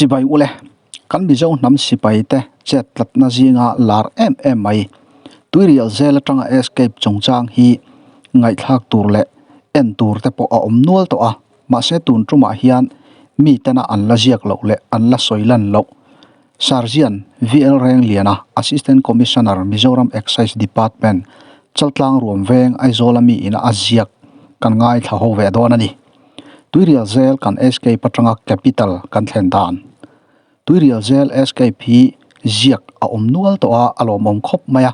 Chibai ule, kan Mizo hnam sipai te chet tlatna zinga lar em em mai. Tuirial zel atanga escape chungchang hi ngaihthlak tur leh en tur te pawh a awm nual tawh a, mahse tun tumah hian mi tena an la ziak loh leh an la sawi lan loh. Sergeant VL Rengliana, Assistant Commissioner, Mizoram Excise Department, Chaltlang Ruam Veng, Aizawl a mi ina a ziak kan ngaithla ho ve dawn a ni. Tuirial zel kan escape atanga capital kan thlen dan. Tuirial zel escape hi ziak a awm nual tawh a, a lawmawm khawp mai a.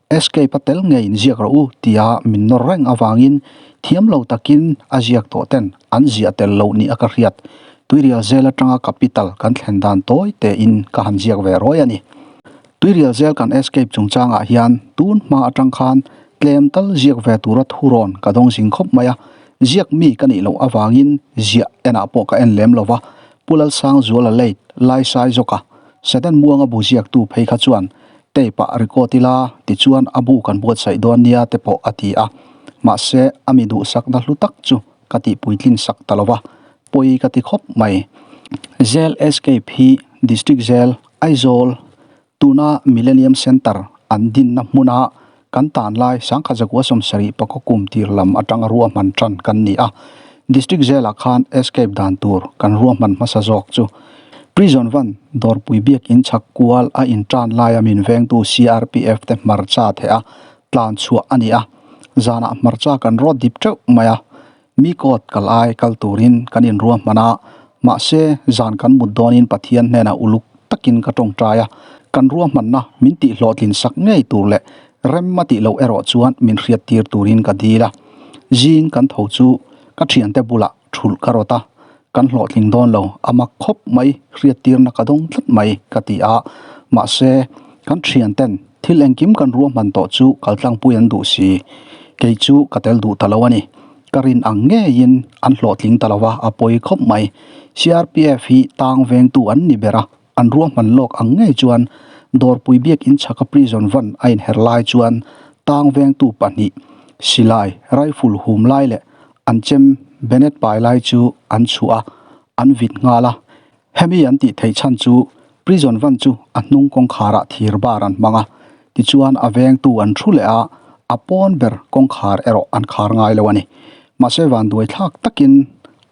Escape a tel ngei in ziak rawh u tia min nawr reng avangin thiam lo takin a ziak tawh ten an ziah tel loh ni a ka hriat. Tuirial zel atanga capital kan thlen dan tawi tein ka han ziak ve rawi a ni. Tuirial zel kan escape chungchangah hian tun hma atang khan tlem tal ziak ve tura thurawn ka dawng zing khawp mai a. Ziak mi ka nih loh avangin ziah enah pawh ka en lem lo va, Pu Lalsangzuala late Laisai zawka Satan Muanga bu ziaktu phei kha chuan tape ah record ila tichuan a bu kan buatsaih dawn nia te pawh a ti a, mahse a mi duhsakna hlu tak chu ka tih puitlin sak ta lo va, pawi ka ti khawp mai. Jail escape hi District Jail, Aizawl, Tuna Millennium Centre an dinna hmuna kan tan lai Sangkhatzakua 70 pakaw kum tir lam atanga ruahman tan kan ni a. District Jail-ah khan escape dan tur kan ruahman hmasa zawk chu Prison van dawrpui biakin chhak kual a intan laia min vengtu CRPF te hmarcha theh a tlan chhuah a ni a. Zanah hmarcha kan rawt dip teuh mai a. Mi court kal ai kal turin kan inruahman a, mahse zan kan mut dawnin Pathian hnenah uluk takin ka tawngtai a, kan ruahmanna min tih hlawhtlin sak ngei tur leh rem a tih loh erawh chuan min hriat tir turin ka dil a. Zing kan tho chu ka thiante bulah thulh ka rawt a, kan hlawhtling dawn lo, a mak khawp mai, hriat tirna ka dawng tlat mai ka ti a, mahse kan thianten thil engkim kan ruahman tawh chu kaltlangpui an duh si, kei chu ka tel duh ta lo a ni. Ka rin ang ngeiin an hlawhtling ta lo va, a pawi khawp mai. CRPF hi tang vengtu an ni ber a, an ruahman lawk ang ngei chuan Dawrpui biakin chhaka prison van a inher lai chuan tang vengtu pahnih silai, rifle hum lai leh an chem Bennett pai lai chu an chhuah a, an vit nghal a. Hemi an tih theih chhan chu prison van chu a hnung kawngkharah thir bar an hmang a, tichuan a vengtu an thu leh a, a pawn ber kawngkhar erawh an khar ngai lo a ni. Mahse vanduai thlak takin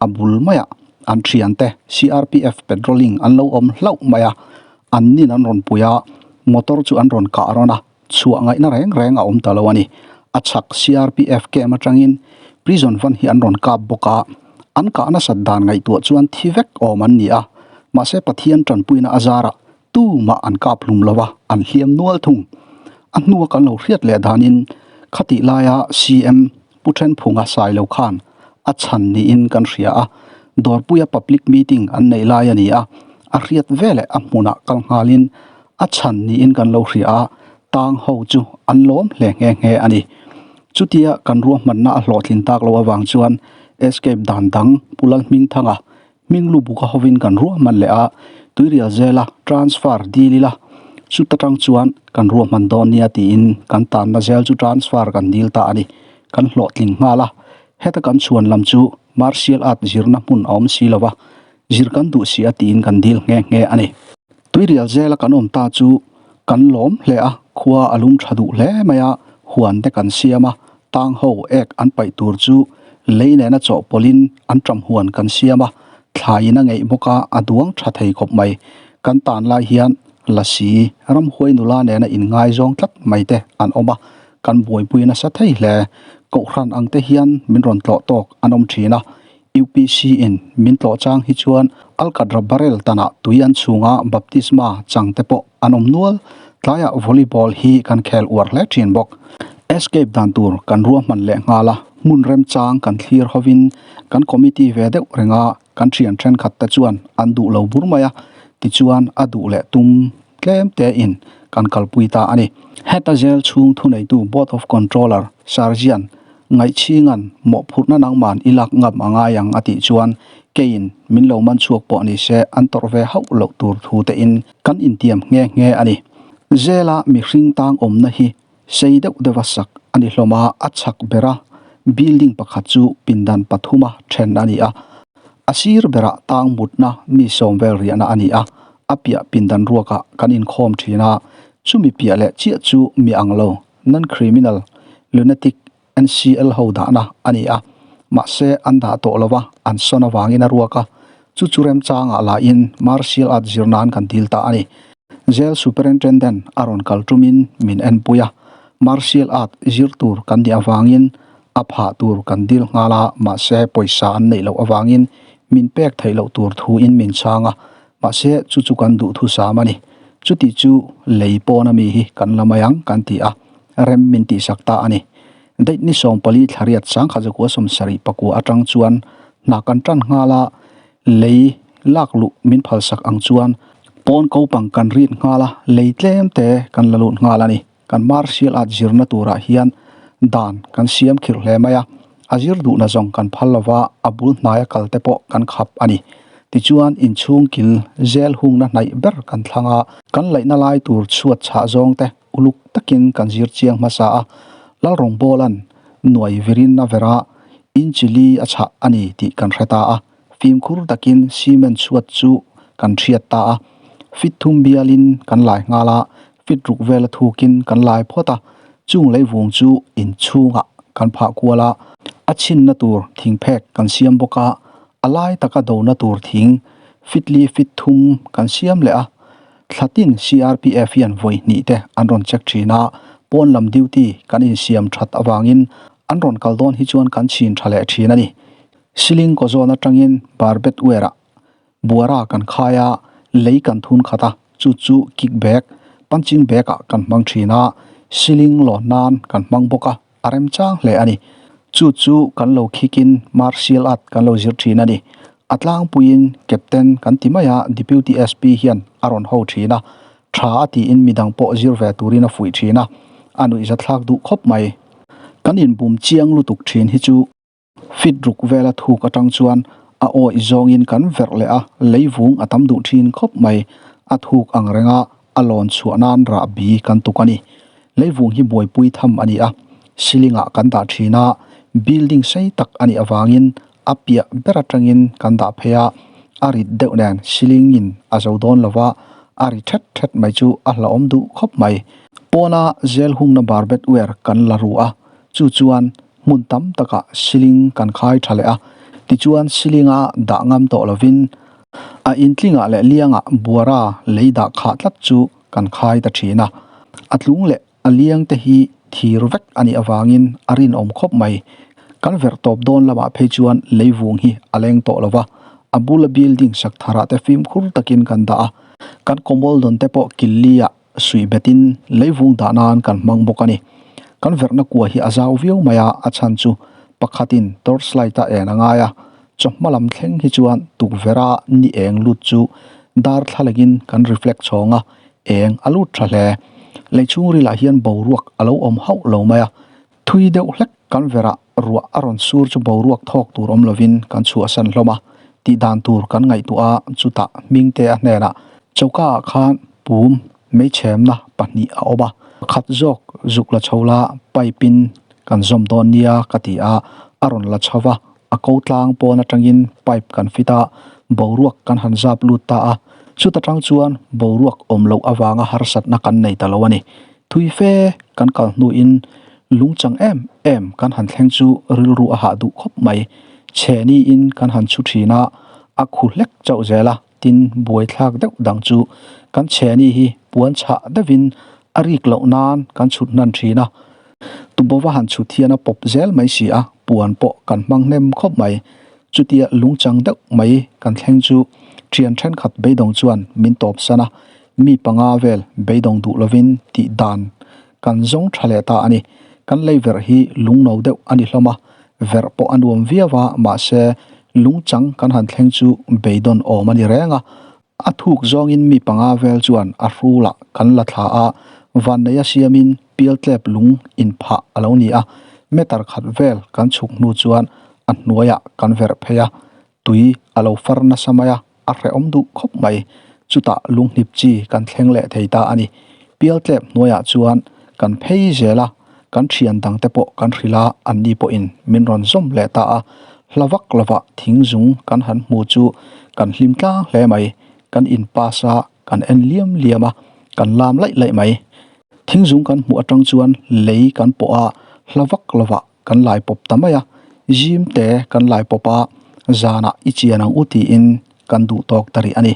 a bul maiah an thiante CRPF patrolling an lo awm hlauh mai a, an nin an rawn pui a, motor chu an rawn kah rawn a, chhuah ngaihna reng reng a awm ta lo a ni. A chhak CRPF camp atangin prison van hi an rawn kap bawk a, an kah nasat dan ngaihtuah chuan thi vek awm an ni a, mahse Pathian tanpuina a zarah tumah an kap hlum lo a, an hliam nual thung. A hnua kan lo hriat leh danin khatih laia CM Pu Thenphunga Sailo khan a chhan niin kan hria a, Dawrpuia public meeting an neih lai a ni a, a hriat veleh a hmunah kal nghalin a chhan niin kan lo hria a, tang ho chu an lawm hle nghe nghe a ni. Chutia kan ruahmanna a hlawhtlin tak loh avang chuan escape dan dang Pu Lalhmingthanga hming lu buka hovin kan ruahman leh a, tuirial zela transfer dil ila, chuta tang chuan kan ruahman dawn nia tiin kan tanna zel chu transfer kan dil ta a ni. Kan hlawhtling nghal a, heta kan chhuan lam chu martial art zirna hmun a awm si lo va, zir kan duh si a tiin kan dil nghe nghe a ni. Tuirial zela kan awm ta chu kan lawm hle a, khua a lum tha duh hle mai a, huan te kan siam a, tang ho ek an paih tur chu lei nena chawhpawlhin an ṭam huan kan siam a, thlaiin a ngeih bawk a, a duang tha thei khawp mai. Kan tan lai hian lasi ramhuai nula nena inngaizawng tlat mai te an awm a, kan buaipui nasa thei hle. Kohhran ang te hian min rawn tlawh tawk an awm thin a, UPC in min tlawh chang hi chuan Alkatra barrel tanah tui an chhunga baptisma chang te pawh an awm nual. Tlaiah volleyball hi kan khel uar hle thin bawk. Escape dan tur kan ruahman leh nghal a, hmun remchang kan thlir hovin kan committee ve deuh reng a, kan thian thenkhat te chuan an duh lo bur mai a, tichuan a duh leh tum tlem te in kan kalpui ta a ni. Heta jail chhung thuneitu Board of Controller Sergeant Ngaihchhinga'n mawhphurhna nangman i lak ngam a ngai ang a tih chuan keiin min lo man chhuak pawh ni se an tawrh ve hauh loh tur thu te in kan intiam nghe nghe a ni. Zela mihring tang awmna hi sei deuh deuha sak a ni hlawm a, a chhak bera building pakhat chu pindan pathuma then a ni a. A sir berah tang mutna mi sawm vel riahna a ni a, a piah pindan ruakah kan inkhawm thin a, chumi piah leh chiah chu mi ang lo, non-criminal, lunatic, NCL ho dahna a ni a, mahse an dah tawh lo va, an sawn avangin a ruak a, chu chu remchangah lahin martial art zir nan kan dil ta a ni. Jail Superintendent a rawn kal tumin min enpui a, martial art zir tur kan nih avangin a phah tur kan dil nghal a, mahse pawisa an neih loh avangin min pek theih loh tur thuin min chhang a, mahse chu chu kan duhthusam a ni. Chuti chu lei pawn ami hi kan la mai ang kan ti a. Rem min tihsak ta a ni. Date ni 14 thla riat sangkhat zakua 74 atang chuan hna kan tan nghal a, lei lak luh min phalsak ang chuan pawn ko pang kan rit nghal a, lei tlem te kan la lut nghal a ni. Kan martial art zirna turah hian dan kan siam khirh hle mai a, a zir duhna zawng kan phal lova a bul hnaia kal te pawh kan khap a ni. Tichuan inchhung kil zel hungna hnaih ber kan thlang a, kan laihna lai tur chhuat chhah zawng te Uluk takin kan zir chiang hmasa a, Lalrawngbawla'n nuai virin a vera inchi li a chhah a ni tih kan hre ta a, fimkhur takin cement chhuat chu kan thiat ta a, fit thum bialin kan lai nghal a, fit ruk vela thukin kan lai phawt a, chung leivung chu inchhungah kan phah kual a, a chhinna tur thingphek kan siam bawk a, a lai taka dona tur thing fit li fit thum kan siam leh a. Thlatin CRPF hian vawi hnih te an rawn check thin a, pawn lam duty kan insiam that avangin an rawn kal dawn hi chuan kan chhin tha leh thin a ni. Ceiling kaw zawn atangin barbed wire ah buara kan khai a, lei kan thun khat a, chu chu kick bag, punching bag ah kan hmang thin a, ceiling lawn nan kan hmang bawk a. A remchang hle a ni. Chu chu kan lo khikin martial art kan lo zir thin a ni. A tlangpuiin Captain kan ti mai a, Deputy SP hian a rawn ho thin a. Tha a tiin midang pawh zir ve turin a fuih thin a. A nuihzathlak duh khawp mai. Kan inbum chiang lutuk thin hi chu. Fit ruk vela thuk atang chuan a awih zawngin kan verh leh a, leivung a tam duh thin khawp mai. A thuk ang renga a lawn chhuah nan rahbi kan tuk a ni. Leivung hi buaipui tham a ni a, ceiling ah kan dah thin a, building sei tak a nih avangin a piah ber atangin kan dah phei a, a rit deuh nen ceiling in a zo dawn lo va, a ri thet thet mai chu a hlauhawm duh khawp mai. Pawna zel hungna barbed wire kan la ru a, chu chuan Hmun tam takah ceiling kan khai tha leh a, tichuan ceiling-a dah ngam tawh lovin a intlingah leh liangah buara lei dah khah tlat chu kan khai ta thin a. A tlung leh a liang te hi thir vek a nih avangin a rinawm khawp mai. Kan verh tawp dawn lamah phei chuan leivung hi a leng tawh lova, a bula building sak tharah te fimkhur takin kan dah a, kan kawmawl dawn te pawh killi-ah Suih betin leivung dah nan kan hmang bawk a ni. Kan verhna kua hi a zau viau mai a, a chhan chu pakhatin torchlight a en a ngai a, chawhma lam thleng hi chuan tukverha ni eng lut chu darthlalengin kan reflect chhawng a, eng a lut tha hle. Lei chhungrilah hian boruak a lo awm hauh lo mai a, Thui deuh hlek kan verah ruah a rawn sur chu boruak thawk tur awm lovin kan chhuahsan hlawm a, tih dan tur kan ngaihtuah a, chutah Hmingte a hnenah choka ah khan pum meichhemna pahnih a awm a, pakhat zawk zuk la chho la pipe in kan zawm dawn nia ka ti a, a rawn la chho va, a ko tlang pawn atangin pipe kan fit a, boruak kan han zap lut ta a, chuta tang chuan boruak awm loh avanga harsatna kan nei ta lo a ni. Thui fe kan kal hnuin lungchang em em kan han thleng chu rilru a hah duh khawp mai. Chhe niin kan han chhu thin a, a khu hlek chauh zel a, tin buaithlak deuh dang chu kan chhe ni hi puan chhah deuhin a rik loh nan kan chhut hnan thin a. Tubawa han chhut hian a pawp zel mai si a, puan pawh kan hmang hnem khawp mai. Chutia lungchang deuh mai kan thleng chu thian thenkhat beidawng chuan min tawp san a, Mi panga vel beidawng duh lovin tih dan kan zawng tha leh ta a ni. Kan lei verh hi lung no deuh a ni hlawm a, verh pawh a nuam viau a, mahse lungchang kan han thleng chu beidawn awm a ni reng a. A thuk zawngin mi panga vel chuan a hrulah kan la thla a, vanneia siamin pialtlep lung inphah a lo ni a, meter khat vel kan chhuk hnu chuan a hnuaiah kan verh phei a, tui a lo far nasa mai a, a hrehawm duh khawp mai. Chutah lunghnip chi kan thleng leh thei ta a ni. Pialtlep hnuaiah chuan kan phei zel a, kan thian dangte pawh kan hrilh a, anni pawhin min rawn zawm leh ta a. Hla vak lovah thing zung kan han hmu chu kan hlim tlang hle mai. Kan in pass a, kan en liam liam a, kan lam laih laih mai. Thing zung kan hmuh atang chuan lei kan pawh a, hla vak lovah kan lai pawp ta mai a. Zim te kan lai pawp a, zanah i chian ang u tiin kan duh tawk ta rih a ni.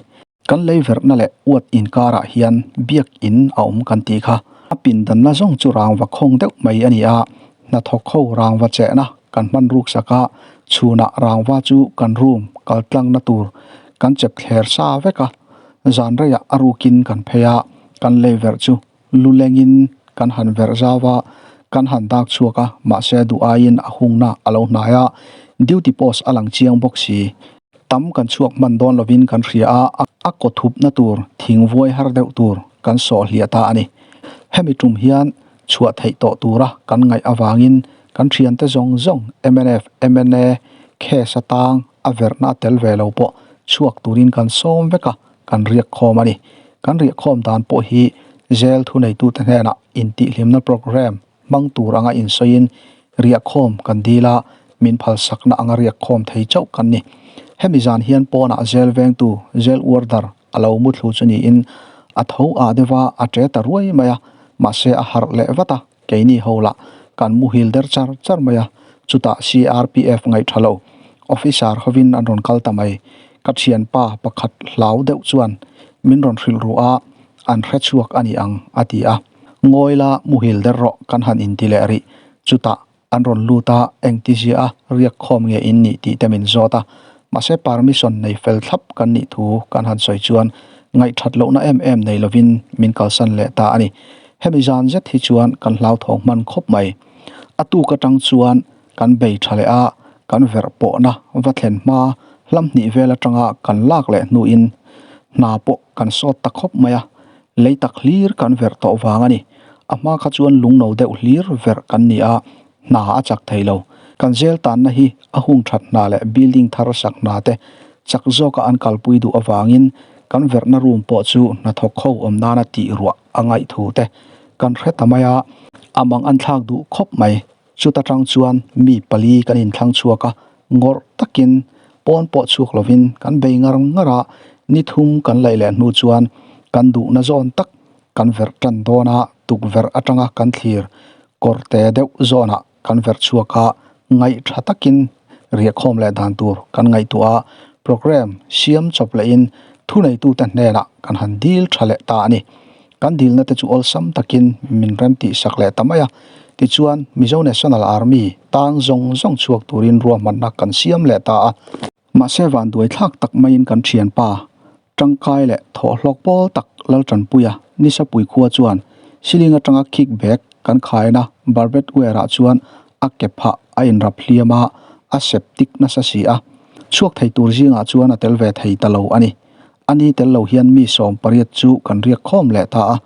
Kan lei verhna leh uat inkarah hian biak in a awm kan tih kha. A pindanna zawng chu rangva khawng deuh mai a ni a, hnathawk ho rangva chehna kan hman ruk sak a, chhunah rangva chu kan room kal tlangna tur kan chep thler sa vek a, zan reiah a rukin kan phei a, kan lei verh chu lu lengin kan han verh zau a, kan han dak chhuak a, mahse duh aiin a hungna a lo hnai a, duty post a lang chiang bawk si. Tam kan chhuak hman dawn lovin kan hria a, a kaw thupna tur thing vuai har deuh tur kan sawh hliah ta a ni. Hemi tum hian chhuah theih tawh tura kan ngaih avangin kan thiante zawng zawng mnf, mna case atang a verhna a tel ve lo pawh chhuak turin kan sawm vek a, kan riak khawm a ni. Kan riah khawm dan pawh hi jail thuneitute hnenah intihhlimna programme hmang tur anga insawiin riahkhawm kan dil a, min phalsakna anga riakkhawm thei chauh kan ni. Hemi zan hian pawnah zel vengtu zel uardar a lo muthlu chu niin a tho ah deuh a, a ṭe ta ruai mai a, mahse a harh leh vat a, keini ho lah kan muhil der char char mai a, chutah CRPF ngaihṭha lo officer hovin an rawn kal ta mai. Ka thianpa pakhat hlau deuh chuan min rawn hrilh ruh a, an hrechhuak a ni ang a ti a. Ngawi la muhil der rawh kan han inti leh rih. Chutah an rawn lut a, engtizia a riak khawm nge in nih tih te min zawt a. Mahse permission nei fel thlap kan nih thu kan han sawi chuan ngaihthat lohna em em nei lovin min kalsan leh ta a ni. Hemi zan zet hi chuan kan hlauthawng hman khawp mai. A tuk atang chuan kan bei tha leh a, kan verh pawhna va thlen hma hlam hnih vel atanga kan lak leh hnuin hna pawh kan sawt ta khawp mai a. Lei tak hlir kan verh tawh vang a ni. A hma kha chuan lungno deuh hlir verh kan ni a, hna a chak thei lo. Kan zel tanna hi a hung that hna leh building thar sak hna te chak zawka an kalpui duh avangin kan verhna room pawh chu hnathawk ho awm nana tih ruah a ngaih thu te kan hre ta mai a. A mang an thlak duh khawp mai. Chuta tang chuan mi pali kan inthlang chhuak a, ngawrh takin pawn pawh chhuak lovin kan bei ngar ngar a, ni thum kan laih leh hnu chuan kan duhna zawn tak kan verh tan dawn a, tukverh atanga kan thlir kawr te deuh zawnah kan verh chhuak a, ngaih tha takin riahkhawm leh dan tur kan ngaihtuah a, programme siam chawp lehin thuneitute hnenah kan han dil tha leh ta a ni. Kan dilna te chu awlsam takin min rem tih sak leh ta mai a. Tichuan, Mizo National Army tang zawng zawng chhuak turin ruahmanna kan siam leh ta a. Mahse vanduai thlak tak maiin kan thianpa tangkai leh thawhhlawk pawl tak Laltanpuia Nisapui khua chuan ceiling atanga kick bag kan khaina barbed wire ah chuan a ke phah a inrap hliam a, a septic nasa si a. Chhuak thei tur zingah chuan a tel ve thei ta lo a ni. A ni tel lo hian mi 80 chu kan riak khawm leh ta a,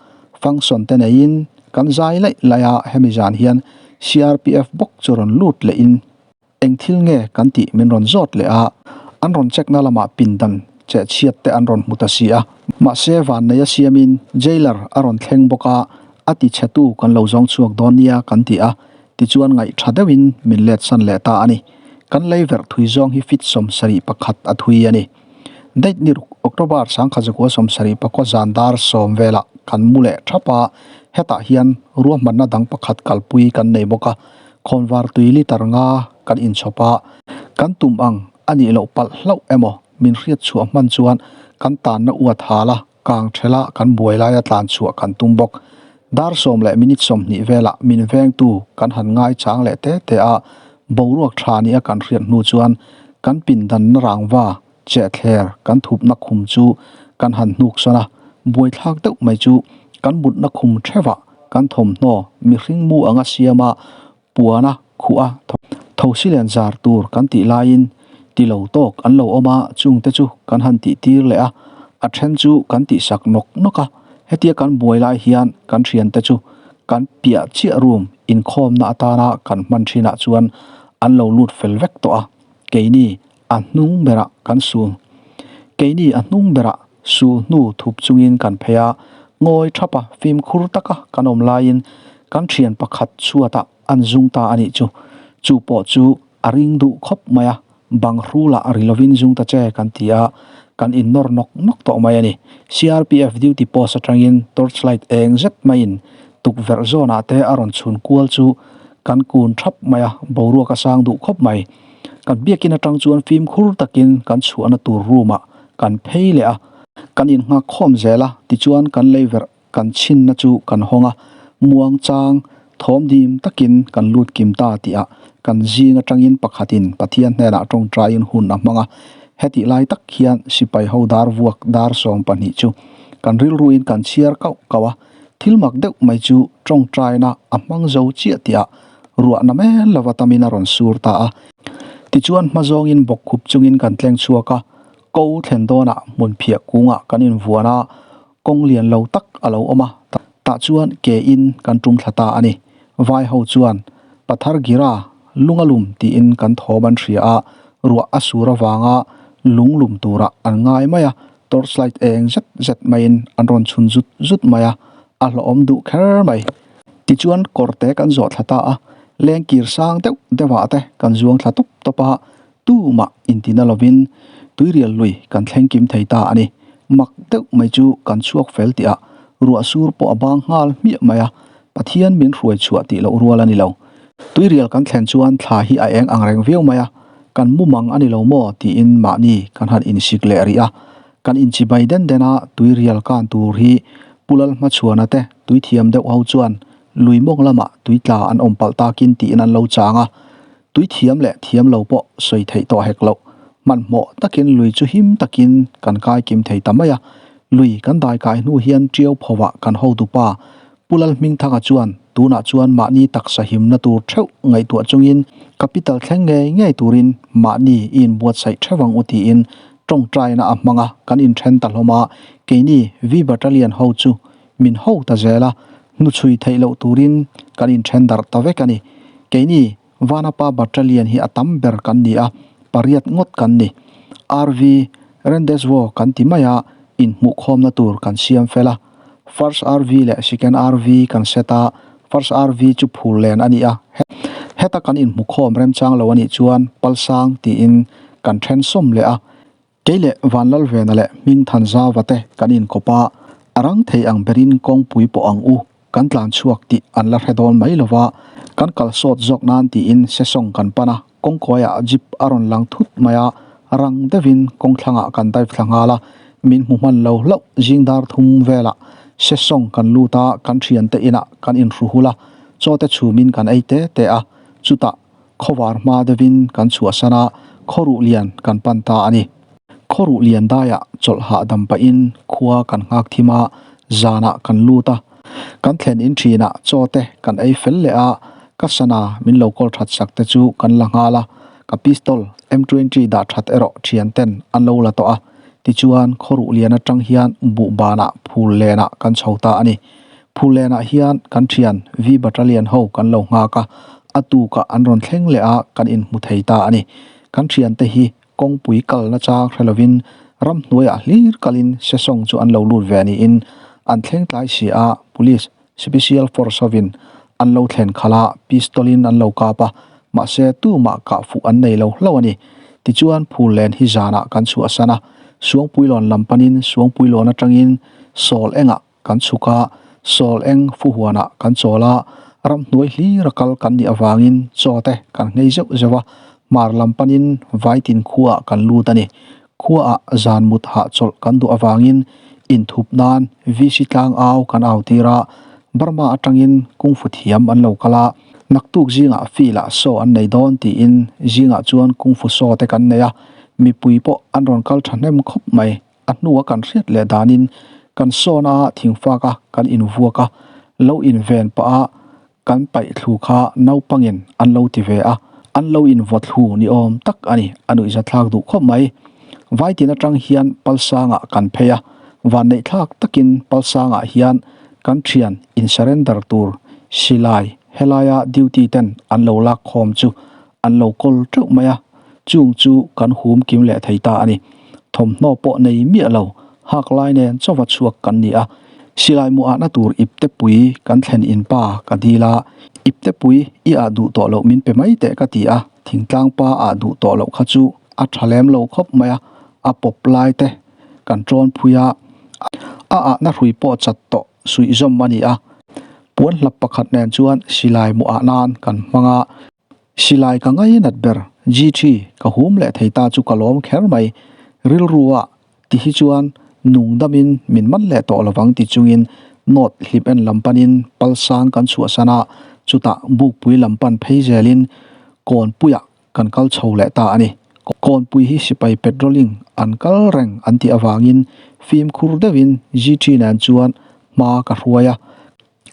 function te neiin kan zai laih laih a, hemi zan hian CRPF bawk chu rawn lut lehin eng thil nge kan tih min rawn zawt leh a, an rawn check na lamah pindan cheh chhiat te an rawn hmu ta si a, mahse vanneia siamin jailer a rawn thleng bawk a, a ti chhe tu kan lo zawng chhuak dawn nia kan ti a, tichuan ngaih tha deuhin min let san leh ta a ni. Kan lei verh thui zawng hi feet 71 a thui a ni. Date ni ruk October 1974 zan dar 10 velah kan mu leh thap a, hetah hian ruahmanna dang pakhat kalpui kan nei bawk a, khawnvar tui liter nga kan inchhawp a, kan tum ang a nih loh palh hlauh emaw min hriat chhuah hman chuan kan tanna uat hal a, kang thela kan buai laia tlan chhuah kan tum bawk. Dar 10 leh minute 20 velah min vengtu kan han ngai chang leh te te a, boruak tha nia kan hriat hnu chuan kan pindanna rangva cheh thler kan thupna khum chu kan han hnuk sawn a, buaithlak deuh mai chu kan mutna khum theuhah kan thawmhnaw mihring mu anga siama puana khuh a, thosi lian zar tur kan tih laiin ti lo tawk an lo awm a, chungte chu kan han tih tir leh a, a then chu kan tih sak nawk nawk a, hetia kan buai lai hian kan thiante chu kan piah chiah room inkhawmna atana kan hman thinah chuan an lo lut fel vek tawh a, keini a hnung berah kan sul keini a hnung berah sul hnu thup chungin kan phei a, ngawi thap a fimkhur taka kan awm laiin kan thian pakhat chhuatah an zung ta a nih chu, chu pawh chu a ring duh khawp mai a. Bang hrulah ri lovin zung ta che kan ti a, kan innawr nawk nawk tawh mai a ni. CRPF duty post atangin torchlight eng zet maiin tukverh zawnah te a rawn chhun kual chu kan kun thap mai a, boruak a sang duh khawp mai. Kan biakin atang chuan fimkhur takin kan chhuahna tur room ah kan phei leh a, kan innghak khawm zel a, tichuan kan leiverh Kan chhinna chu kan hawng a, muang chang thawm dim takin kan lut kim ta tih ah kan zing atangin pakhatin Pathian hnenah tawngtaiin hun a hmang a. Hetih lai tak hian sipai ho dar vuak dar 12 chu kan rilruin kan chhiar kauh kauh a, thil mak deuh mai chu tawngtaina a hmang zo chiah tih ah ruahna mel lova tamin a rawn sur ta a. Tichuan hma zawngin bawkkhup chungin kan tleng chhuak a, ko thlen dawnah hmun phiah kungah kan invuan a, Kawng lian lo tak a lo awm a, tah chuan ke in kan tum thla ta a ni. Vai ho chuan, Pathar Gira, lung a lum tiin kan thawm an hria a, ruah a sur avanga lung lum turah an ngai mai a, torchlight eng zet zet maiin an rawn chhun zut zut mai a, a hlawhawm duh kher mai. Tichuan kawrte kan zawh thla ta a, lengkir sang deuh deuhah te kan zuang thla tawp tawp a, Tumah intina lovin tuirial lui kan thleng kim thei ta a ni. Mak deuh mai chu kan chhuak fel tih ah ruah sur pawh a bang nghal hmiah mai a, Pathian min hruai chhuah tih loh rual a ni lo. Tuirial kan thlen chuan thla hi a eng ang reng viau mai a, kan mumang a ni lo maw tiin mahni kan han insik leh rih a. Kan inchibai den den a, tuirial kan tur hi Pu Lalhmachhuana te tuithiam deuh ho chuan lui mawng lamah tui tla an awm palh takin tiin an lo chang a. Tui thiam leh thiam lo pawh sawi theih tawh hek loh. Hmanhmawh takin lui chu him takin kan kai kim thei ta mai a. Lui kan dai kai hnu hian Tiau phovah kan hotupa Pu Lalhmingthanga chuan tunah chuan mahni taksa himna tur theuh ngaihtuah chungin capital thleng ngei ngei turin mahni i inbuatsaih theuh ang u tiin tawngtaina a hmang a, kan inthen ta hlawm a. Keini V Battalion ho chu min ho ta zel a, hnuchhui theih loh turin kan inthen darh ta vek a ni. Keini Vanapa Battalion hi a tam ber kan ni a, pariat ngawt kan ni. RV Rendezvous kan ti mai a, inhmuhkhawmna tur kan siam fel a. First RV leh Second RV kan set a, First RV chu phur len a ni a. Heta kan inhmukhawm remchang lo a nih chuan Palsang tiin kan then sawm leh a. Kei leh Vanlalvena leh Hmingthanzauva te kan inkawp a, a rang thei ang berin kawngpui pawh ang u, kan tlan chhuak tih an la hre dawn mai lova, kan kal sawt zawk nan tiin sesawng kan pan a, kawngkawiah jeep a rawn lang thut mai a, rang deuhin kawngthlangah kan dive thla nghal a, min hmu hman lo hlauh zing dar thum velah sesawng kan lut a, kan thiante inah kan inhru hul a, chaw te chhumin kan ei te te a, chutah Khawvar hma deuhin kan chhuahsan a, khawruh lian kan pan ta a ni. Khawruh lian daiah chawlh hahdam pahin khua kan nghak thim a, zanah kan lut a. Kan thlen in thinah chaw te kan ei fel leh a, ka sana min lo kawl that sak te chu kan la nghal a, ka pistol M 20 dah that erawh thian ten an lo la tawh a. Tichuan khawruh lian atang hian buhbanah phul lenah kan chho ta a ni. Phulenah hian kan thian V Battalion ho kan lo nghak a, a tukah an rawn thleng leh a kan inhmu thei ta a ni. Kan thiante hi kawngpui kalna chang hre lovin ramhnuaiah hlir kalin sesawng chu an lo lut ve niin an thleng tlai si a, Police Special Force hovin an lo thlen khalh a, pistol in an lo kap a, mahse tumah kah fuh an nei lo hlauh a ni. Tichuan Phullen hi zanah kan chhuahsan a, Suangpuilawn lam panin Suangpuilawn atangin Sawl engah Kan chhuk a, sawl eng fuhuanah kan chawl a, ramhnuai hlir a kal kan nih avangin chaw te kan nghei zeuh zeuh a, hmar lam panin Vaitin khuaah kan lut a ni. Khuaah zan mut hahchawlh kan duh avangin inthup nan VC tlang au kan au tir a, Burma atangin kungfu thiam an lo kal a, naktuk zingah field-ah show an nei dawn tiin zingah chuan kungfu show te kan nei a, mipui pawh an rawn kal thahnem khawp mai. A hnua kan hriat leh danin kan sawn a thingfak a kan invuak a, lo inven pah a kan paih thlu kha naupangin an lo ti ve a, an lo invaw thlu ni awm tak a ni, a nuihzathlak duh khawp mai. Vaitin atang hian Palsangah kan phei a, vanneihthlak takin Palsangah hian kan thian in surrender tur silai helaia duty ten an lo lak khawm chu an lo kawl teuh mai a, chung chu kan hum kim leh thei ta a ni. Thawmhnaw pawh nei miah lo, hak lai nen chauva chhuak kan ni a. Silai mu ahna tur iptepui kan thlen in pa ka dil a, iptepui i ah duh tawh loh min pe mai teh ka ti a, thingtlang pa ah duh tawh loh kha chu a tha lem lo khawp mai a, a pawp lai te kan tawn phui a, a ahna hrui pawh chat tawh suih zawm a ni a, puan hlap pakhat nen chuan silai mu ah nan kan hmang a. Silai ka ngainat ber GT ka hum leh thei ta chu ka lawm kher mai. Rilru ah ti hi chuan nung damin min man leh tawh lovang ti chungin note hlip en lam panin palsang kan chhuahsan a, chutah bukpui lam pan phei zelin kawnpuiah kan kal chho leh ta a ni. Kawnpui hi sipai patrolling an kal reng an tih avangin fimkhur deuhin GT nen chuan hma ka hruai a.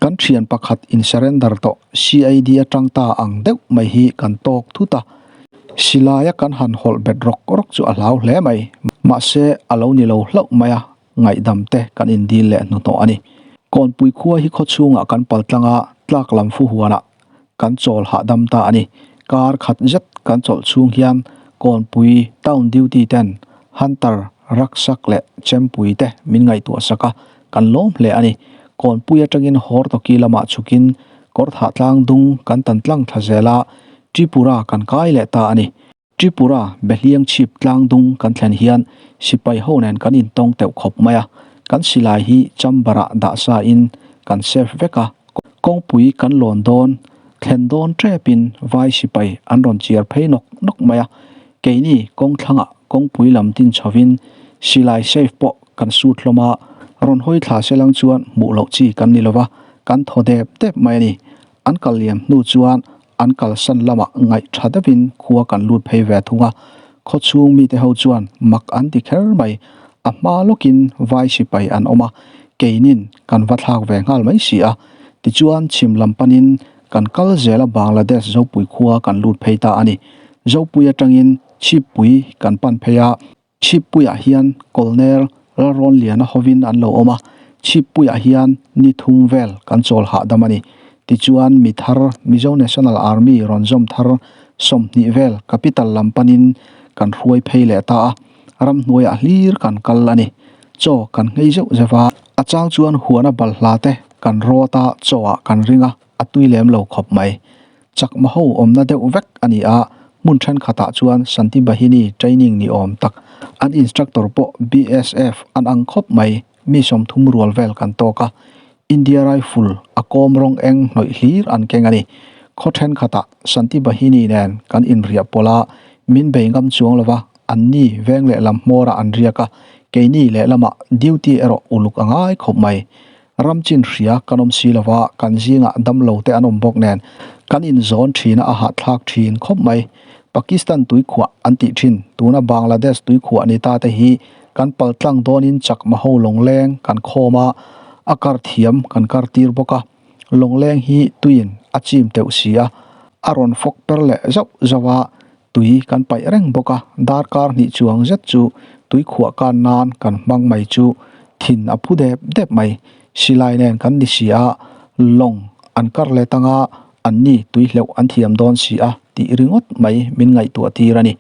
Kan thian pakhat in surrender tawh CID atang ta ang deuh mai hi kan tawk thut a, silaia kan han hawlh bet rawk rawk chu a hlau hle mai. Mahse a lo ni lo hlauh mai a, ngaihdam te kan indil leh hnuhnawh a ni. Kawnpui khua hi khawchhungah kan pal tlang a, tlak lam fu huanah kan chawl hahdam ta a ni. Kar khat zet kan chawlh chhung hian Kawnpui town duty ten Hunter, Raksak leh Chempui te min ngaihtuah sak a, kan lawm hle a ni. Kawnpui atangin Hortoki lamah chhukin Kawrthah tlang dung kan tan tlang thla zel a, Tripura kan kai leh ta a ni. Tripura Behliang chhip tlang dung kan thlen hian sipai ho nen kan intawng teuh khawp mai a, kan silai hi chamber-ah dah sa in kan safe vek a, kawngpui kan lawn dawn thlen dawn tepin vai sipai an rawn chiar phei nawk nawk mai a, keini kawng thlangah kawngpui lam tin chhovin silai safe pawh kan sut hlawm a, rawn hawi thla se lang chuan hmuh loh chi kan ni lova, kan thaw dep dep mai a ni. An kal liam hnu chuan an kalsan lamah ngaih tha deuhin khua kan lut phei ve thung a, khawchhung mite ho chuan mak an ti kher mai, a hma lawkin vai sipai an awm a, keinin kan va thlak ve nghal mai si a, tichuan chhim lam panin kan kal zel a Bangladesh Zopui khua kan lut phei ta a ni. Zopui atangin Chhippui kan pan phei a. Chhippuiah hian Colonel Lalrawnliana hovin an lo awm a, Chhippuiah hian ni thum vel kan chawl hahdam a ni. Tichuan mi thar Mizo National Army rawn zawm thar 20 vel Capital lam panin kan hruai phei leh ta a, ramhnuaiah hlir kan kal a ni. Chaw kan nghei zeuh zeuh a, a chang chuan huana balhla te kan rawt a, chaw ah kan ring a, a tui lem lo khawp mai. Chakma ho awmna deuh vek a ni a, hmun thenkhatah chuan Shanti Bahini training ni awm tak an instructor pawh BSF an ang khawp mai, mi 30 rual vel kan tawk a, India Rifle a kawm rawng eng hnawih hlir an keng a ni. Khaw thenkhatah Shanti Bahini nen kan inriah pawlh a, min bei ngam chuang lova anni veng lehlam hmawrah an riak a, keini lehlamah duty erawh uluk a ngai khawp mai. Ram chin hria kan awm si lova, kan zingah damlo te an awm bawk nen kan inzawn thin a, a hahthlak thin khawp mai. Pakistan tuikhuah an tih thin, tuna Bangladesh tuikhuah ni ta te hi kan pal tlang dawnin chakma ho lawngleng kan khawm a, a kar thiam kan kar tir bawk a. Lawngleng hi tuiin a chim teuh si a, a rawn fawk per leh zauh zauh a, Tui kan paih reng bawk a, darkar hnih chuang zet chu tui khuah kan nan kan hmang mai chu thin a phu dep dep mai. Silai nen kan ni si a, lawng an kar let anga an ni tui hleuh an thiam dawn si a tih ringawt mai min ngaihtuah tir a ni.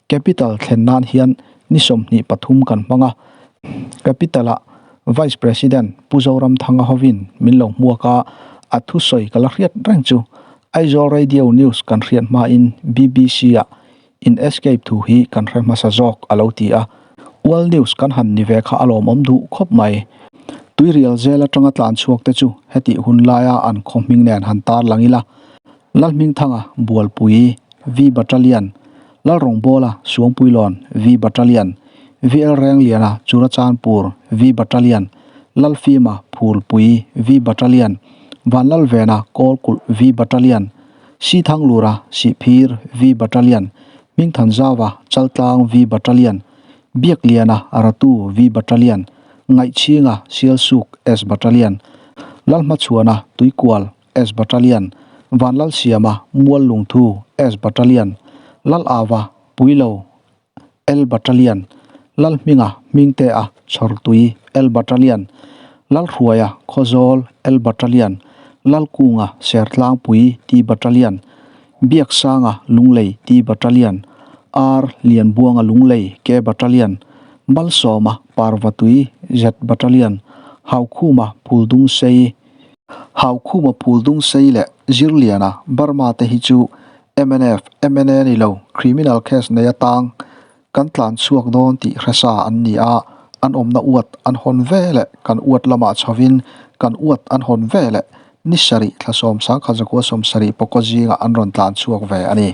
Capital thlen nan hian ni 23 kan hmang a, Capital ah Vice President Pu Zoramthanga hovin min lo hmuak a, a thusawi ka la hriat reng chu. Aizawl Radio News kan hriat hmain BBC ah in escape thu hi kan hre hmasa zawk a lo ti a, World News kan han ni ve kha a lawmawm duh khawp mai. Tuirial zel atanga tlan chhuak te chu hetih hun laia an khaw hming nen han tar lang ila, Lalhmingthanga, Bualpui, V Battalion, Lalrawngbawla, Suangpuilawn, V Battalion, VL Rengliana, Churachandpur, V Battalion, Lalfima, Phulpui, V Battalion, Vanlalvena, Kawlkulh, V Battalion, Sithanglura, Sihphir, V Battalion, Hmingthanzauva, Chaltlang, V Battalion, Biakliana, Ratu, V Battalion, Ngaihchhinga, Sialsuk, S Battalion, Lalhmachhuana, Tuikual, S Battalion, Vanlalsiama, Muallungthu, S Battalion, Lalava, Puilo, L Battalion, Lalhminga, Hmingtea, Chhawrtui, L Battalion, Lalhruaia, Khawzawl, L Battalion, Lalkunga, Sertlangpui, T Battalion, Biaksanga, Lunglei, T Battalion, R Lianbuanga, Lunglei, K Battalion, Malsawma, Parvatui, Z Battalion, Haukhuma, Phuldungsei, Haukhuma Phuldungsei leh Zirliana, Burma te hi chu mnf, mna ni lo, criminal case nei atang. Kan tlan chhuak dawn tih hresa an ni a, an awmna uat an hawn ve leh kan uat lamah chhovin kan uat an hawn ve leh ni sarih thla 10 zakua 70 pawkaw zingah an rawn tlan chhuak ve a ni.